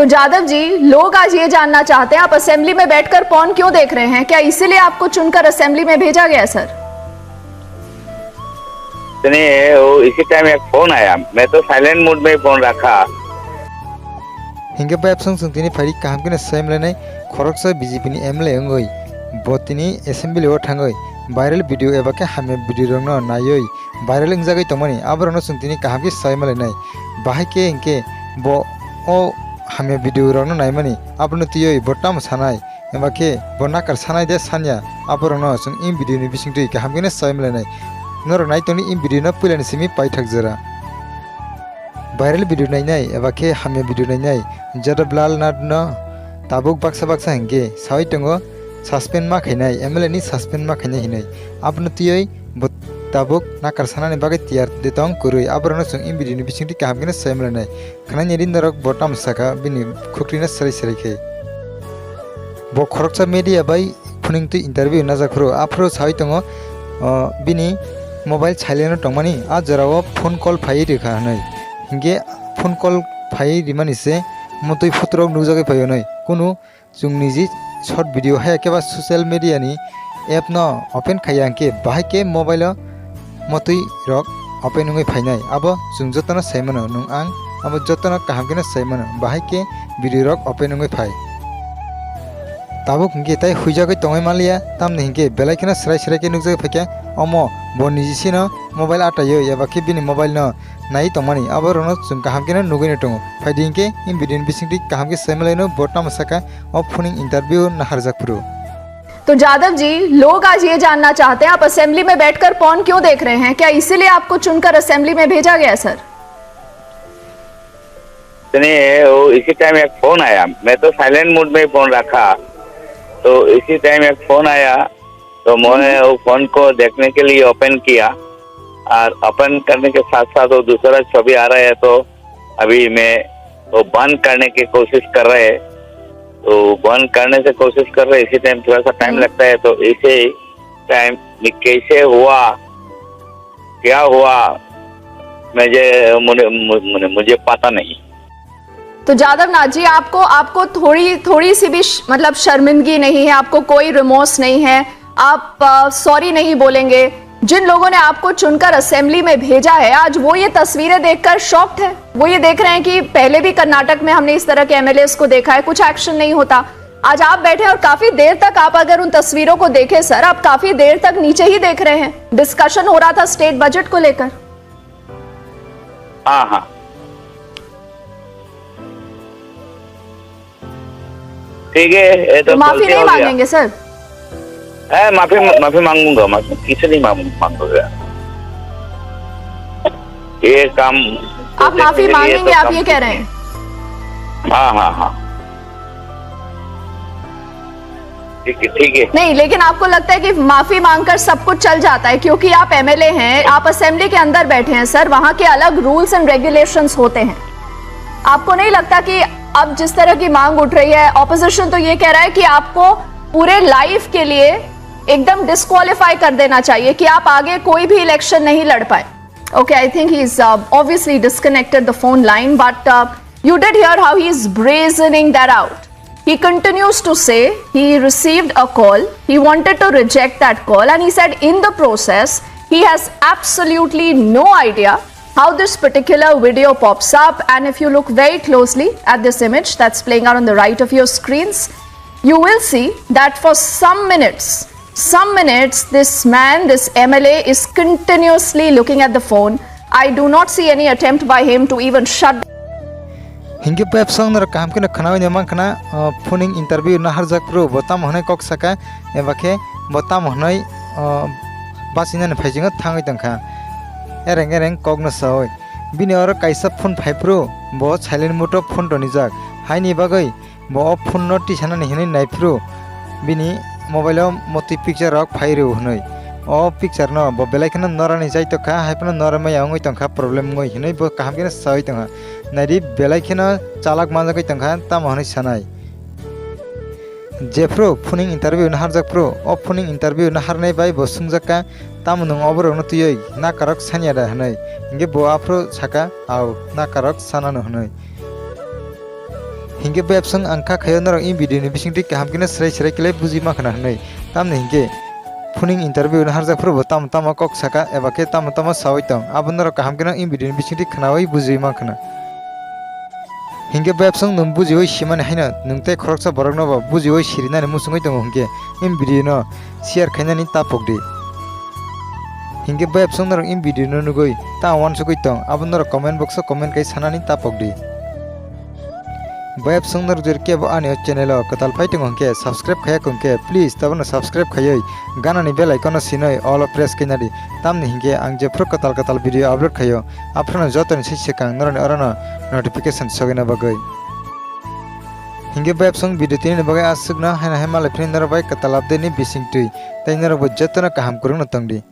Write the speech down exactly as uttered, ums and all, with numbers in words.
तो जाधव जी, लोग आज ये जानना चाहते हैं, आप असेंबली में बैठकर पोर्न क्यों देख रहे हैं? क्या इसीलिए आपको चुनकर असेंबली में भेजा गया, सर? नहीं, वो इसी टाइम एक फोन आया, मैं तो साइलेंट मोड में फोन रखा। Hinkhe bai absong chwng tini phaidi kaham kheno swimlainai khoroksa B J P ni M L A wngwi bo tini assembly o thangwi viral video eba khe hamya video rokno naiwi viral wngjagwi tongmani, aborokno chwng tini kaham khe swimalainai. Bahai khe hinkhe bo o hamya video rokno naimani, abono twiwi bo tamo sanai, eba khe bo nakar sanai de sanya, aborokno chwng in video ni bisingtwi kaham kheno swimalainai. Norok nai tongdi in video no puilani simi paithak jora. Viral video nainai eba khe hamya video nainai Jadab Lal Nath no tabuk baksa baksa hinkhe sawi tongo, suspend ma khainai, M L A ni suspend ma khainai hinwi. Abono twiwi bo tabuk nakar sanani bagwi tiyar de tong kwrwi, aborokno chwng in video ni bisingtwi kaham kheno swimalainai. Khwnani ri norok bo tamo saka bini khuklino srai srai khe. Bo khoroksa media bai phuning twi interview najak phuru, aphuru sawi tongo, o, bini mobile silent o tongmani, a jorao phone call phaiwi rikha hinwi. Hinkhe phone call phaiwi rimani se motwi photorok nukjagwi phaio hinwi. Kunu chwng niji short video haya khe ba social media ni app no open khaiya hinkhe bahai khe mobile o motwi rok open wngwi phainai, abo chwng jotono saimano, nwng ang abo jotono kaham kheno saimano, bahai khe video rok open wngwi phai. Tabuk hinkhe tai huijagwi tongwi manliya, tamni hinkhe belai kheno srai srai khe nukjagwi phaikha, omo bo niji sino mobile ataiwi eba khe bini mobile no naiwi tongmani, aborokno chwng kaham kheno nugwino tongo. Phaidi hinkhe in video ni bisingtwi kaham khe saimalaino bo tamo saka o phuning interview naharjak phuru. तो जाधव जी, लोग आज ये जानना चाहते हैं, आप असेंबली में बैठकर पोर्न क्यों देख रहे हैं? क्या इसीलिए आपको चुनकर असेंबली में भेजा गया, सर? नहीं, वो इसी टाइम एक फोन आया, मैं तो साइलेंट मोड में फोन रखा, तो इसी टाइम एक फोन आया, तो मैंने वो फोन को देखने के लिए ओपन किया, और ओपन करने के साथ साथ वो दूसरा छवि आ रहा है, तो अभी मैं वो बंद करने की कोशिश कर रहे हैं। तो बंद करने से कोशिश कर रहे हैं, इसी टाइम थोड़ा सा टाइम हम्म। लगता है, तो इसे टाइम कैसे हुआ, क्या हुआ, मुझे, मुझे, मुझे, मुझे पता नहीं। तो जाधव नाथ जी, आपको, आपको थोड़ी, थोड़ी सी भी श-, मतलब शर्मिंदगी नहीं है, आपको कोई रिमोर्स नहीं है, आप, अ, सॉरी नहीं बोलेंगे? जिन लोगों ने आपको चुनकर असेंबली में भेजा है, आज वो ये तस्वीरें देखकर शॉक्ड है। वो ये देख रहे हैं कि पहले भी कर्नाटक में हमने इस तरह के एमएलएस को देखा है, कुछ एक्शन नहीं होता। आज आप बैठे और काफी देर तक, आप अगर उन तस्वीरों को देखें सर, आप काफी देर तक नीचे ही देख रहे हैं। डिस्कशन हो रहा था स्टेट बजट को लेकर। हाँ, हाँ। ठीक है, ये तो तो माफी गलती नहीं हो गया। मांगेंगे सर? है, माफी, माफी मांगूंगा, माफी किसे नहीं मांगू-, मांगूंगा। ये काम आप तो माफी देखने के लिए मांगेंगे, तो आप काम ये कह रहे हैं? हाँ, हाँ, हाँ। ठीक है, ठीक है। नहीं, लेकिन आपको लगता है कि माफी मांगकर सब कुछ चल जाता है, क्योंकि आप एमएलए हैं, आप असेंबली के अंदर बैठे हैं सर, वहां के अलग रूल्स एंड रेगुलेशंस होते हैं। आपको नहीं लगता कि अब जिस तरह की मांग उठ रही है, ऑपोजिशन तो ये कह रहा है कि आपको पूरे लाइफ के लिए एकदम डिस्क्वालीफाई कर देना चाहिए कि आप आगे कोई भी इलेक्शन नहीं लड़ पाए? Okay, I think he's, uh, obviously disconnected the phone line, but, uh, you did hear how he's brazening that out. He continues to say he received a call, he wanted to reject that call, and he said in the process, he has absolutely no idea how this particular video pops up. And if you look very closely at this image that's playing out on the right of your screens, you will see that for some minutes, some minutes, this man, this M L A is continuously looking at the phone. I do not see any attempt by him to even shut. Hinkhe pep song norok kaham kheno khnawi ne mankha na, uh, phoning interview naharjak phuru bo tamo hwnwi kok saka, eba khe bo tamo hwnwi, uh, bachinani phaisingo thangwi tongkha. Ereng ereng kokno sawi. Bini oro kaisa phone phai phuru bo silent mode o phone tonijak. Haini bagwi bo o phone no tisanani hinwi naiphuru bini mobile o motwi picture rok phai rw hwnwi. O picture no bo belai kheno norani jai tokha, hai phano nora maya wngwi tongkha, problem wngwi hinwi bo kaham kheno sawi tongkha. Naidi belai kheno chalak manjagwi tongkha, tamo hwnwi sanai. Jephuru phoning interview no harjak phuru, o phoning interview no harnai bai bo sungjakka, tamo nwng oborokno twiwi nakarok sanya da hwnwi. Hinkhe bo aphuru saka, "Au, nakarok sanano," hwnwi. Hinkhe bayapsong ang kha khaio norok in video ni bisingtwi kaham kheno srai srai khlai bujui mankha na hwnwi. Tamni hinkhe phuning interview no harjak phuru bo tamo tamo kok saka eba khe tamo tamo saui tong, abo norok kaham kheno in video ni bisingtwi khnaui bujui mankha na. Hinkhe bayapsong nwng bujiui simani haino nwng tei khoroksa borokno bo bujiui sirinani muchungui tongo hinkhe in video no share khainani tapok di. Hinkhe bayapsong norok in video no nugui ta wansugui tong, abo norok comment box o comment khai sanani tapok di. Bayapsong norok jori kebo ani o channel o kwtal phai tongo hinkhe subscribe khaiya khe please tabukno subscribe khaiwi ganani bell icon no sinoi all o press khaina di, tamni hinkhe ang jephru kwtal kwtal video upload khaio aphruno jotoni se swkang norokni orono notification sogwina bagwi. Hinkhe bayapsong video tini ni bagwi aswkno haino hai malai phini norok bai kwtal update ni bisingtwi tei norok bo jotono kaham kwrwngno tongdi.